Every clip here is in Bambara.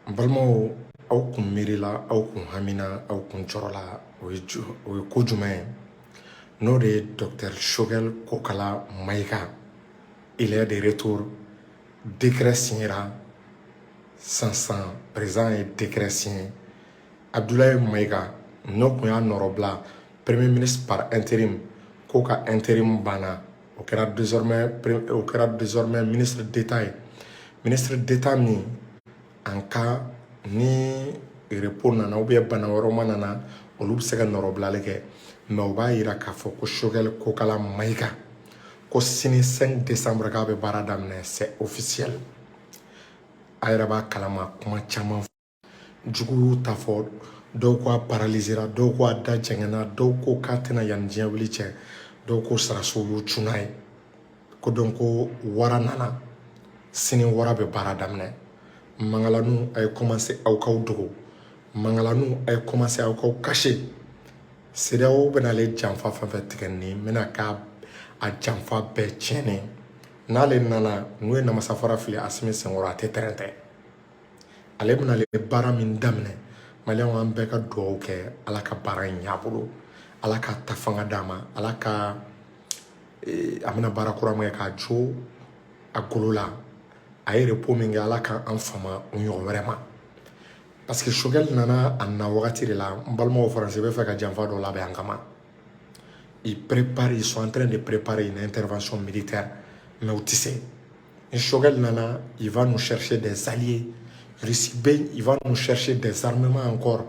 N balimaw, aw kun miirila, aw kun hamina, aw kun jɔrɔla. O ye ko jumɛn ye? N'o de ye docteur Choguel Kokala Maïga, il est de retour. Décret signera sisan, président ye décret signé. Abdoulaye Maïga, n'o kun y'a nɔrɔbila premier ministre par intérim, k'o ka intérim banna. O kɛra désormais ministre d'État ye, ministre d'État min, en cas ni repos nana ou bien bana wɛrɛw ma nana, olu bɛ se ka nɔrɔbilali kɛ. Mais o b'a yira k'a fɔ ko Choguel Kokala Maïga, ko sini 5 décembre, k'a bɛ baara daminɛ. C'est officiel. A yɛrɛ b'a kalama, kuma caman jugu y'u ta fɔ. Dɔw ko a paralysera, dɔw ko a da jɛngɛnna, dɔw ko k'a tɛna yanni diɲɛ wuli cɛ, dɔw ko sarasiw y'u cun n'a ye. Ko donc ko wara nana sini, wara bɛ baara daminɛ. Mangalanu, a ye commencé aw k'aw dogo. Mangalanu, a ye commencé aw k'aw cacher. CEDEAO bɛna ale janfa fɛn fɛn tigɛ nin bɛna k'a a janfa bɛɛ tiɲɛnen. N'ale nana, n'u ye namasafara fili Asimi senkɔrɔ, a tɛ tɛrɛntɛ. Ale bɛna ale baara min daminɛ, maliyɛnw, an bɛɛ ka dugawu kɛ Ala ka baara in ɲɛ a bolo, Ala ka ta fanga d'a ma, Ala ka a bɛna baara kura min kɛ k'a jo a golo la. A ye repos min kɛ, Ala ka an fama o ɲɔgɔn wɛrɛ ma, parce que Choguel nana a na wagati de la. N balimaw, Faransi bɛ fɛ ka janfa dɔ labɛn an kama. Ils préparent, ils sont en train de préparer une intervention militaire, mais u tɛ se. Ni Choguel nana, il va nous chercher des alliés. Russie bɛ, il va nous chercher des armements encore.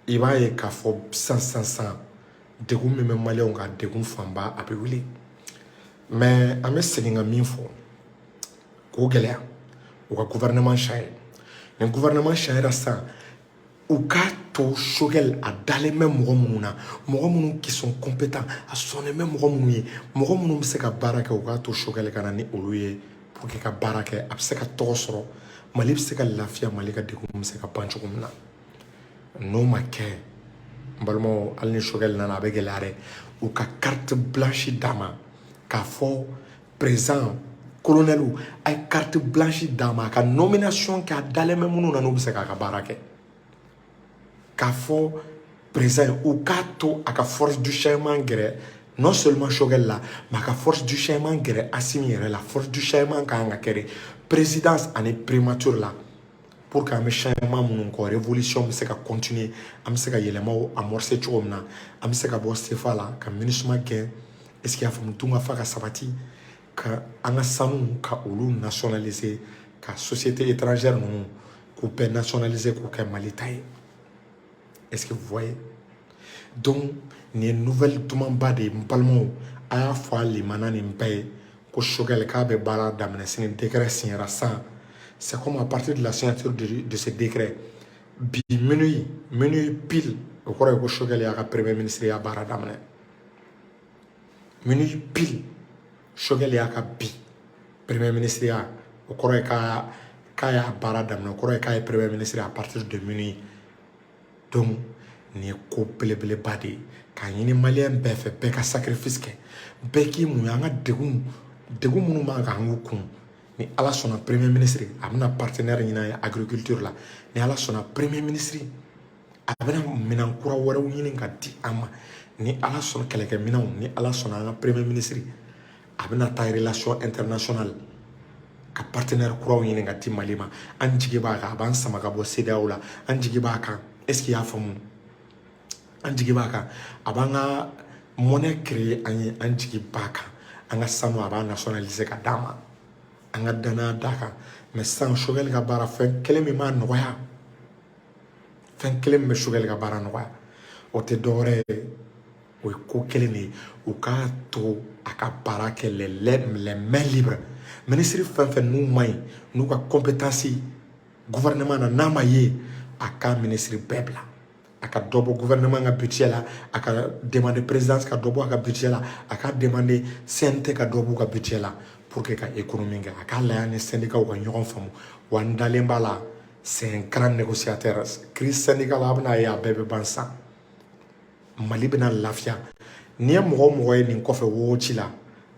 I b'a ye k'a fɔ sisan sisan sisan, degun min bɛ maliyɛnw kan, degun fanba a bɛ wuli. Mais an bɛ segin ka min fɔ k'o gɛlɛya, u ka gouvernement changer. Ni gouvernement changera sisan, u k'a to Choguel a dalen bɛ mɔgɔ minnu na, mɔgɔ minnu qui sont compétents, a sɔnnen bɛ mɔgɔ minnu ye, mɔgɔ minnu bɛ se ka baara kɛ, u k'a to Choguel ka na ni olu ye pour que ka baara kɛ. A bɛ se ka tɔgɔ sɔrɔ, Mali bɛ se ka lafiya, Mali ka degun bɛ se ka ban cogo min na. N'o ma kɛ, n balimaw, hali ni Choguel nana, a bɛ gɛlɛya dɛ. U ka carte blanche d'a ma k'a fɔ président, colonel, a ye carte blanche d'a ma, a ka nomination kɛ a dalen bɛ minnu na, n'u bɛ se k'a ka baara kɛ. K'a fɔ président ye, u k'a to a ka force du changement gɛrɛ non seulement Choguel la, mais a ka force du changement gɛrɛ Assimi yɛrɛ la. Force du changement kan ka kɛ de présidence ani primature la, pour que an bɛ changement minnu kɔ, révolution bɛ se ka continuer, an bɛ se ka yɛlɛmaw amorcer cogo min na, an bɛ se ka bɔ CFA la, ka MINUSMA gɛn. Est ce que i y'a faamu? Dun ka fa ka sabati, ka an ka sanu ka olu nationaliser, ka société étrangère ninnu k'u bɛɛ nationaliser, k'u kɛ Mali ta ye. Est ce que vous voyez? Donc nin ye nouvelle dumanba de ye. N balimaw, a y'a fɔ a limana nin bɛɛ ye ko Choguel k'a bɛ baara daminɛ sini. Décret signera sisan. C'est comme à partir de la signature de ce décret, bi minuit, minuit pile, o kɔrɔ ye ko Choguel y'a ka premier ministre ya baara daminɛ. Minuit pile, Choguel y'a ka bi premier ministre ya, o kɔrɔ ye k'a y'a baara daminɛ, o kɔrɔ ye k'a ye premier ministre à partir de minuit. Donc nin ye ko belebeleba de ye k'a ɲini maliyɛn bɛɛ fɛ, bɛɛ ka sacrifice kɛ, bɛɛ k'i muɲu. An ka degun degun minnu b'an kan, an k'u kun. Ni Ala sɔnna, premier ministre a bɛna partenaire ɲini an ye agriculture la. Ni Ala sɔnna, premier ministre a bɛna minɛn kura wɛrɛw ɲini ka di an ma. Ni Ala sɔnna, kɛlɛkɛminɛnw. Ni Ala sɔnna, an ka premier ministre a bɛna taa relation internationale ka partenaire kuraw ɲini ka di Mali ma. An jigi b'a kan, a b'an sama ka bɔ CEDEAO la. An jigi b'a kan. Est ce que i y'a faamu? An jigi b'a kan, a b'an ka monnaie créer an ye. An jigi b'a kan, an ka sanu a b'a nationaliser ka d'an ma. An ka danaya d'a kan. Mais sisan, Choguel ka baara, fɛn kelen min b'a nɔgɔya, fɛn kelen min bɛ Choguel ka baara nɔgɔya, o tɛ dɔwɛrɛ ye, o ye ko kelen de ye: u k'a to a ka baara kɛ les mains libres. Ministre fɛn fɛn n'u ma ɲi, n'u ka compétence gouvernement na n'a ma ye, a ka ministre bɛɛ bila. A ka dɔ bɔ gouvernement ka budget la, a ka demander présidence ka dɔ bɔ a ka budget la, a ka demander CNT ka dɔ b'u ka budget la pour que ka économie kɛ. A k'a lajɛ ni syndicat ka ɲɔgɔn faamu. Wa n dalen b'a la, c'est un grand négociateur. Crise syndicale, a bɛna ye, a bɛɛ bɛ ban sisan, Mali bɛna lafiya. N'i ye mɔgɔ o mɔgɔ ye nin kɔfɛ wo ci la,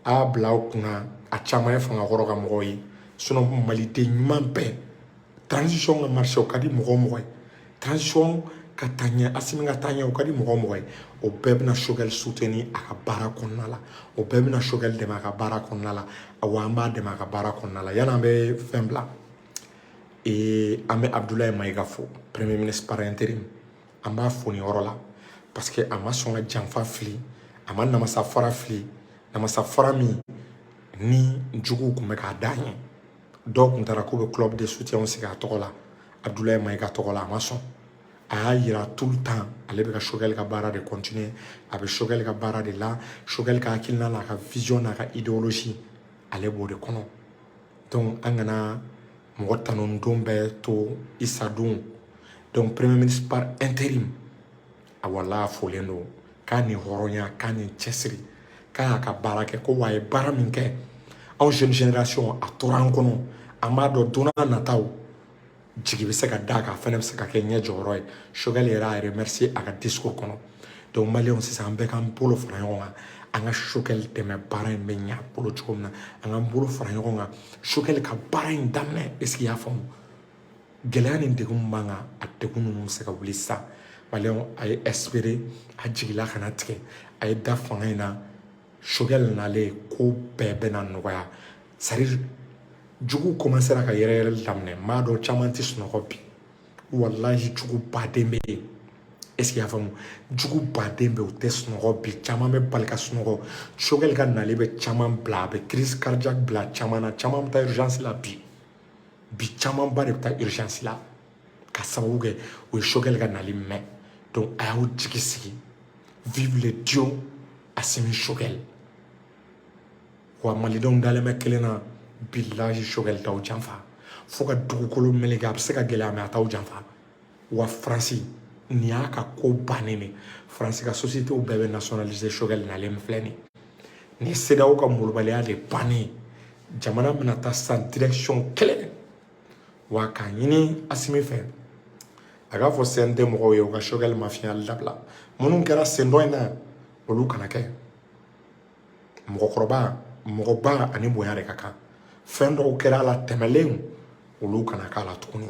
a y'a bila aw kunna, a caman ye fangakɔrɔ ka mɔgɔw ye. Sinon maliden ɲuman bɛɛ, Transition ka marché, o ka di mɔgɔ o mɔgɔ ye, transition ka taa ɲɛ, Asimi ka taa ɲɛ, o ka di mɔgɔ o mɔgɔ ye, o bɛɛ bɛna Choguel soutenir a ka baara kɔnɔna la, o bɛɛ bɛna Choguel dɛmɛ a ka baara kɔnɔna la. Awa, an b'a dɛmɛ a ka baara kɔnɔna la. Yanni an bɛ fɛn bila, an bɛ Abdoulaye Maïga fo, premier ministre par intérim. An b'a fo nin yɔrɔ la parce que a ma sɔn ka janfa fili, a ma namasa fara fili, namasa fara min ni juguw tun bɛ k'a da ɲɛ. Dɔw tun taara k'u bɛ club de soutien sigi a tɔgɔ la, Abdoulaye Maïga tɔgɔ la. A ma sɔn. A y'a yira tout le temps, ale bɛ ka Choguel ka baara de continuer, a bɛ Choguel ka baara de la. Choguel ka hakilina n'a ka vision n'a ka idéologie, ale b'o de kɔnɔ. Donc an kana mɔgɔ tanu don bɛɛ to i sa don. Donc premier ministre par intérim, a wala a folen don k'a ni hɔrɔnya, k'a ni cɛsiri, k'a y'a ka baara kɛ, ko wa a ye baara min kɛ, anw jeune génération, a tora an kɔnɔ. An b'a dɔn don n'a nataw jigi bɛ se ka d'a kan, a fana bɛ se ka kɛ ɲɛ jɔyɔrɔ ye. Choguel yɛrɛ y'a remercier a ka discours kɔnɔ. Donc maliyɛnw, sisan an bɛɛ k'an bolo fara ɲɔgɔn kan, an ka Choguel dɛmɛ, baara in bɛ ɲɛ a bolo cogo min na. An k'an bolo fara ɲɔgɔn kan, Choguel ka baara in daminɛ. Est ce que i y'a faamu? Gɛlɛya ni degun min b'an kan, a degun ninnu bɛ se ka wuli sisan. Maliyɛnw, a ye espérer, a jigila kana tigɛ, a ye da fanga in na. Choguel nalen, ko bɛɛ bɛna nɔgɔya. C'est à dire, juguw commencera ka yɛrɛ yɛrɛli daminɛ. N b'a dɔn caman tɛ sunɔgɔ bi. Walahi, jugu baden bɛ yen. Est ce que i y'a faamu? Jugu baden bɛ yen, u tɛ sunɔgɔ bi. Caman bɛ bali ka sunɔgɔ. Choguel ka nali bɛ caman bila, a bɛ crise cardiaque bila caman na. Caman bɛ taa urgence la bi. Bi camanba de bɛ taa urgence la ka sababu kɛ o ye Choguel ka nali mɛn. Donc a y'aw jigi sigi. Vive le duo Assimi Choguel. Wa malidenw dalen bɛ kelen na, bilahi, Choguel t'aw janfa fo ka dugukolo meleke. A bɛ se ka gɛlɛya, mais a t'aw janfa. Wa Faransi, nin y'a ka ko bannen de. Faransi ka sociétéw bɛɛ bɛ nationaliser. Choguel nalen filɛ nin nin ye CEDEAO ka molobaliya de bannen. Jamana bɛna taa sisan direction kelen. Wa k'a ɲini Asimi fɛ, a k'a fɔ CNT mɔgɔw ye, u ka Choguel mafiyali dabila. Minnu kɛra sendɔ in na, olu kana kɛ. Mɔgɔkɔrɔba, mɔgɔba ani bonya de ka kan. Fɛn dɔw kɛra a la tɛmɛlenw, olu kana k'a la tuguni,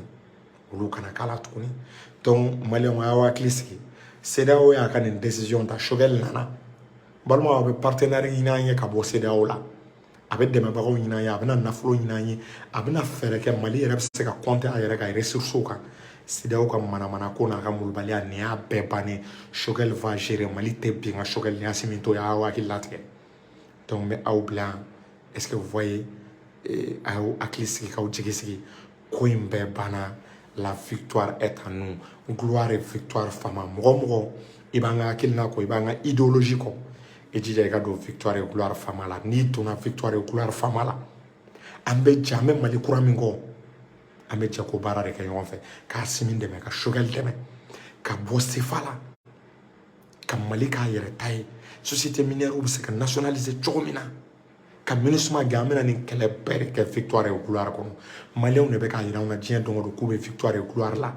olu kana k'a la tuguni. Donc maliyɛnw, a y'aw hakili sigi. CEDEAO y'a ka nin décision ta, Choguel nana. Balimaw, a bɛ partenaire ɲini an ye ka bɔ CEDEAO la, a bɛ dɛmɛbagaw ɲini an ye, a bɛna nafolo ɲini an ye, a bɛna fɛɛrɛ kɛ Mali yɛrɛ bɛ se ka compter a yɛrɛ ka ressources kan. CEDEAO ka manamana ko n'a ka molobaliya, nin y'a bɛɛ bannen. Choguel va gérer. Mali tɛ bin ka Choguel ni Asimi to ye. A y'aw hakili latigɛ. Donc n bɛ aw bila yan. Est ce que vous voyez? A y'aw hakili sigi, k'aw jigi sigi. Ko in bɛɛ banna. La victoire est à nous. Gloire et victoire fama. Mɔgɔ mɔgɔ i b'an ka hakilina kɔ, i b'an ka idéologie kɔ, i jija i ka don victoire et gloire fama la. N'i donna victoire et gloire fama la, an bɛ jɛ, an bɛ Mali kura min kɔ, an bɛ jɛ k'o baara de kɛ ɲɔgɔn fɛ, k'Asimi dɛmɛ, ka Choguel dɛmɛ, ka bɔ CFA la, ka Mali k'a yɛrɛ ta ye, société minière bɛ se ka nationaliser cogo min na, ka MINUSMA gɛn. An bɛna nin kɛlɛ bɛɛ de kɛ victoire et gloire kɔnɔ. Maliyɛnw de bɛ k'a yira anw na diɲɛ don o don k'u bɛ victoire et gloire la.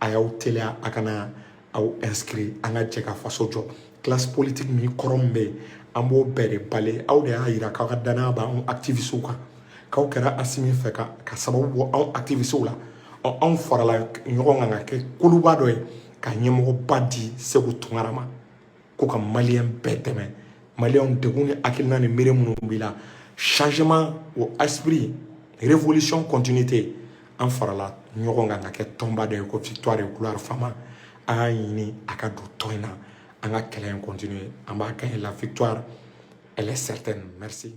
A y'aw teliya, a kana aw inscrit. An ka jɛ ka faso jɔ. Classe politique min kɔrɔ min bɛ yen, an b'o bɛɛ de bale. Aw de y'a yira k'aw ka danaya b'anw activistes kan, k'aw kɛra Asimi fɛ ka sababu bɔ anw activistes la. Ɔ, anw farala ɲɔgɔn kan ka kɛ kuluba dɔ ye, ka ɲɛmɔgɔba di Segu Tunkara ma, ko ka maliyɛn bɛɛ dɛmɛ. Maliyɛnw degun ni hakilina ni miiri minnu b'i la, changement o esprit, révolution, continuité, an farala ɲɔgɔn kan ka kɛ tɔnba dɔ ye ko victoire et gloire fama. A y'a ɲini a ka don tɔn in na, an ka kɛlɛ in continuer, an b'a gagner. La victoire, elle est certaine. Merci.